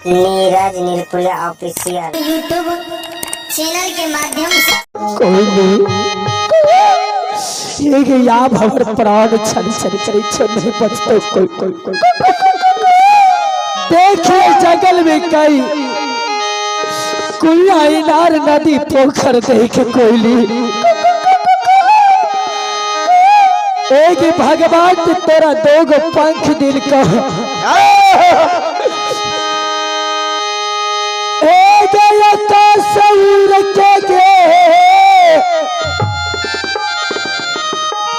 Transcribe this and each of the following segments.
Neeraj Nirpuriya official YouTube channel के माध्यम से कोई नहीं एक याब हमर प्राण छन छन करै छो, नहीं बचतो कोई कोई कोई। देखिए जंगल में कई कुइया इनार नदी पोखर देख कोयली। एक भगवान तोरा दो गो पंख दिल का, एक आकाश उड़ के गे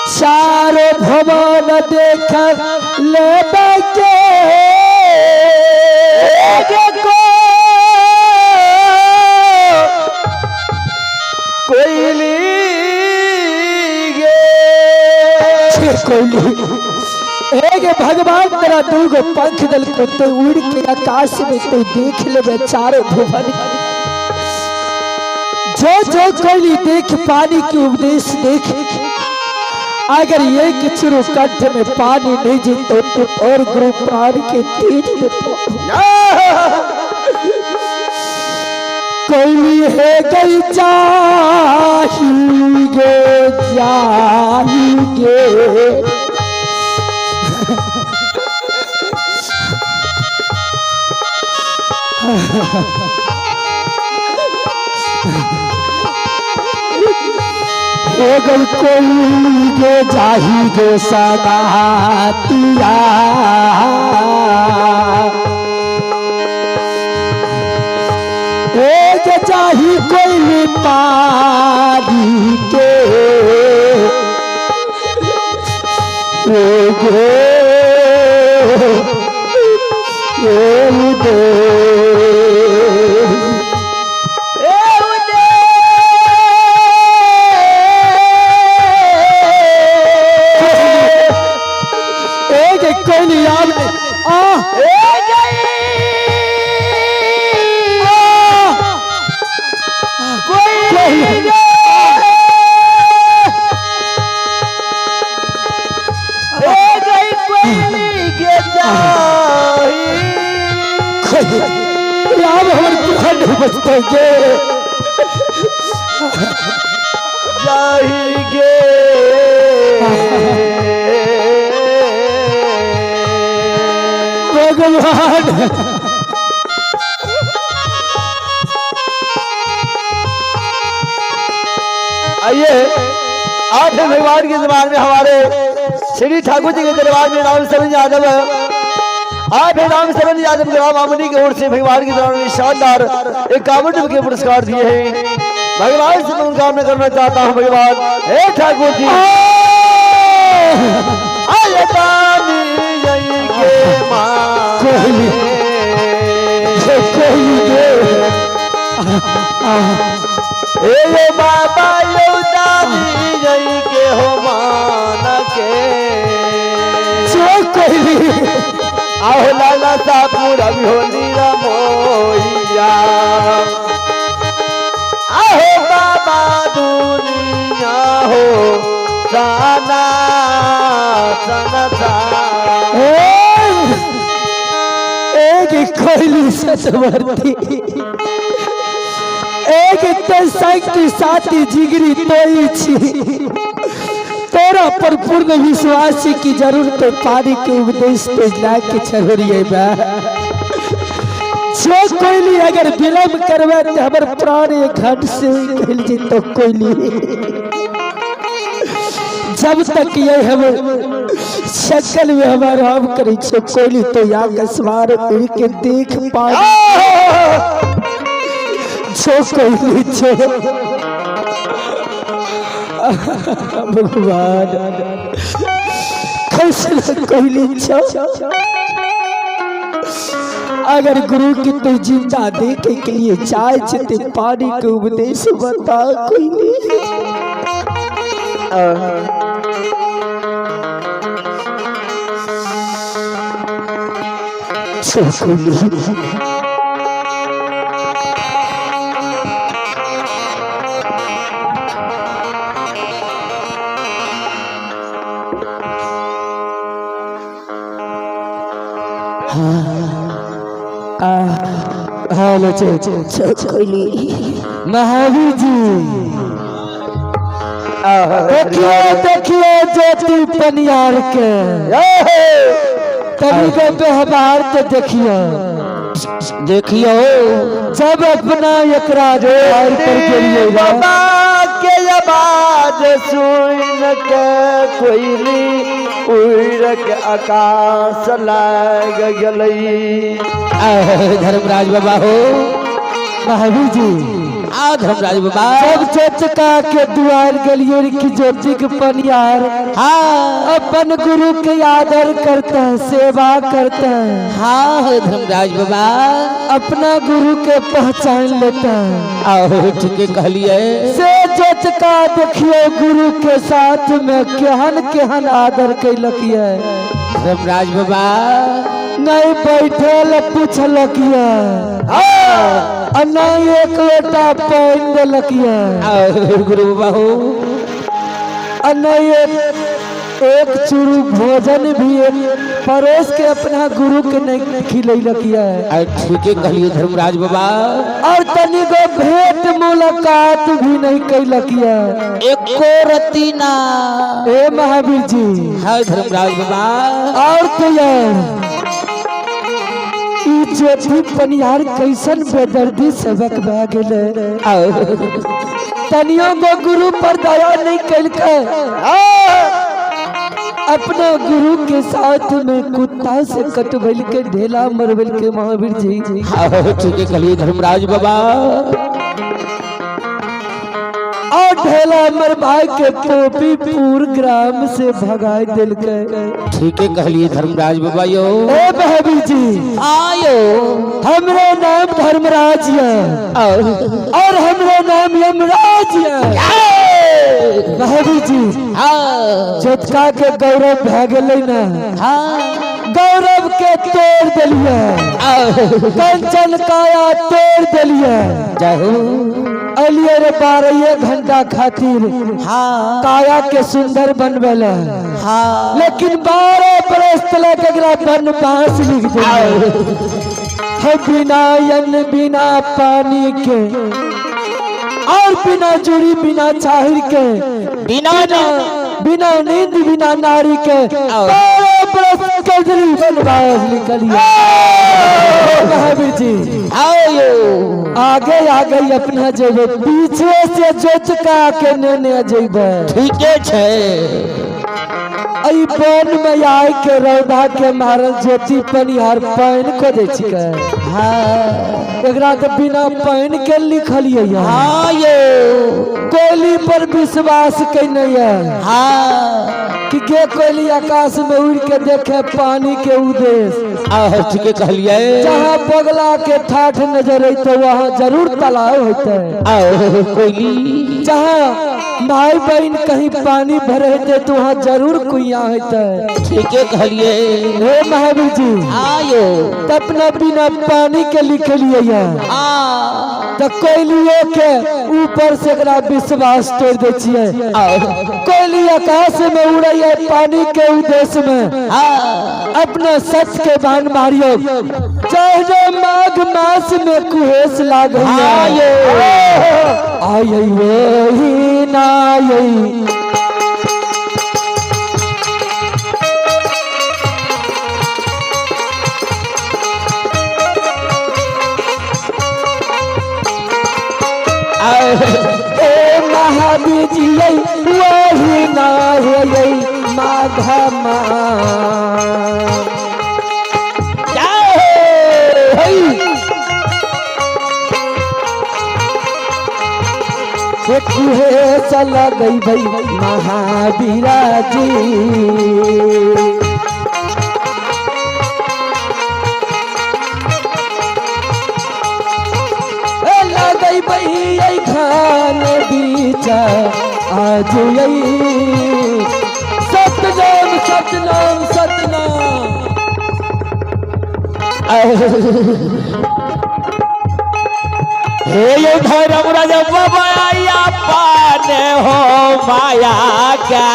चारो भवन देख ले के कोयली गे। कोयली एक भगवान तेरा दूगो पंख दल को तो उड़ के आकाश में तो देख ले चारों भुवन। जो जो कोयली देख पानी के उपदेश देख, अगर ये किचरो कंठ में पानी नहीं जीतो तो और गुरु प्राण के तेज देतो। कोई है गई जाही गे जाही गे। हे गई कोई गे जाही गे सदातिया, एक जाही कोई पारी के गे दे। एक कोई याद आ यार हमर प्राण नहीं बचते गे जाही गे। भगवान। आइए आज भगवान के दरबार में हमारे श्री ठाकुर जी के दरबार में राम शरण यादव आप राम शरण यादव ग्राम आमनी की ओर से भगवान के दरबार में शानदार 51 के पुरस्कार दिए हैं। भगवान से मनोकामना करना चाहता हूँ, भगवान हे ठाकुर जी आए दानी यही के माँ कोहली कोहली गे ए बाबा यो दानी यही के हो मान के जो कोहली आहो लाला सापुर अभी होली रमोइया आहो बाबा दुनिया हो सना सना सा। एक कोहली सतवर्ती एक ते संग साथी जिगरी तोई छी, तोरा पर पूर्ण विश्वास की जरूरत तो पानी के उपदेश पे लाके छहोरिए बा। जो कोयली अगर विलम्ब करवे तो हमर प्राण एक घंट से निकल जितो कोयली। जब तक ये हम शक्ल में हमारा हम करी छो कोयली तो या कसवार उड़ के देख पा जो कोयली छो। भगवान कैसे कोयली छो। अगर गुरु की तू जिंदा देखे के लिए चाहे छे पानी के उपदेश बता कोयली। छो कोयली हेलो कोइली। महावीर जी, देखियो देखियो ज्योति पनियार के तभी के व्यवहार तो देखियो। देखियो। जब अपना एकरा द्वार पर गेलिए, बाबा के आवाज सुन के कोयली उड़ के आकाश लाग गलई। धर्मराज बाबा हो। महावीर जी। आ धर्मराज बाबा। जब चचका के द्वार गेलिए कि ज्योति के पनियार हाँ। अपन गुरु के आदर करते हैं, सेवा करते हैं। हाँ हो धर्मराज बाबा। अपना गुरु के पहचान लेते हैं। आओ, ठीक कहलिए। से चचका देखियो, गुरु के साथ में केहन केहन आदर कैलक ये। धर्मराज बाबा। नहीं बैठे ल पूछलक ये आ नहीं एक लोटा पानी देलक ये। आओ गुरु बाबा हो। आ नहीं एक चूरू भोजन भी एक परोस के अपना गुरु के नहीं खिलैलक ये। ठीक कहलिए धर्मराज बाबा। और तनी गो भेंट मुलाकात भी नहीं कैलक ये। एको रति ना। ए महावीर जी। हाँ धर्मराज बाबा। और तो यार ई ज्योति पनियार कैसन बेदर्दी सेवक भए गेले। आओ। तनियो गो गुरु पर दया नहीं कैलकै। अपना गुरु के साथ में कुत्ता से कटबैल के, ढेला मरबैल के महावीर जी। आओ, ठीक कहलिए धर्मराज बाबा। और ढेला मरवा के पोपीपुर ग्राम से भगाई दिलकै। ठीक कहलिए धर्मराज बाबा यो। ए महावीर जी। आयो। हमरे नाम धर्मराज है आओ। और हमरे नाम यमराज है महावीर जी। हाँ। जोतका के गौरव भए गेलै ने। हाँ। गौरव के तोड़ देलिए। आओ। कंचन काया तोड़ देलिए। जय हो। अलिए रे 12 घंटा खातिर हाँ। काया के सुंदर बनवेले। हाँ। लेकिन 12 बरस तलक एकरा वनवास लिख दिए। बिना अन्न बिना पानी के और बिना जुड़ी बिना चाहिर के बिना बिना नींद बिना नारी के 12 बरस कजरी वनवास निकलिए महावीर जी। आयो। आगे आगे अपना जेबे, पीछे से जोचका के नेने जेबे। ठीके छै। अई वन में आय के रौदा के मारल ज्योति पनिहार पानि खोजै छिकै। हाँ। एकरा तो बिना पानि के लिखलिए। हाँ यो। कोयली पर विश्वास कैने ये हाँ। कि के कोयली आकाश में उड़ के देखे पानी के उद्देश्य। आह, ठीके कहलिए। जहाँ बगला के ठाठ नजर अयते वहाँ जरूर तालाब होते। आओ कोयली। जहाँ भाई बहन कहीं पानी भरे होते तो वहाँ जरूर कुइया होते। ठीके कहलिए। हे महावीर जी। आयो। अपना बिना पानी के लिखलिए ये। आ। तो कोयलियो के ऊपर से एकरा विश्वास तोड़ दे छियै। आओ। कोयली आकाश में उड़ै है पानी के उद्देश्य में। हाँ। अपना सच के बाण मारियो, चाहे माघ मास में कुहेस लागे। आयो। आय वही नाय ए महावीर जी, वही नाय माघ मास। जय। कुहेस लगई भई महावीरा जी। ए लगई भई ऐ खान बीचा आज आई। सतनाम सतनाम सतनाम। हे यो धर्म राज बाबा पान हो माया का।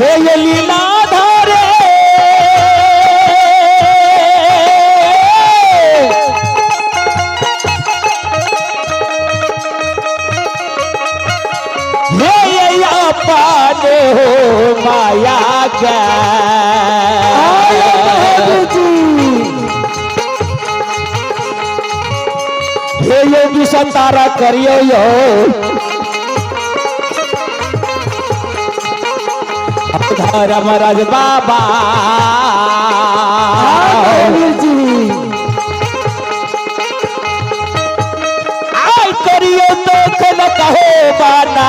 हे ये लीला धारे हे ये अपन हो माया के। महावीर जी। हे योगी संतारा करियो यो धर्मराज बाबा। महावीर जी। आई करियो तो कल कहो बाना।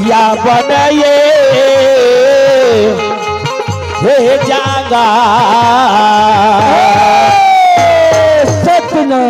या बनये हे जागा। सतना।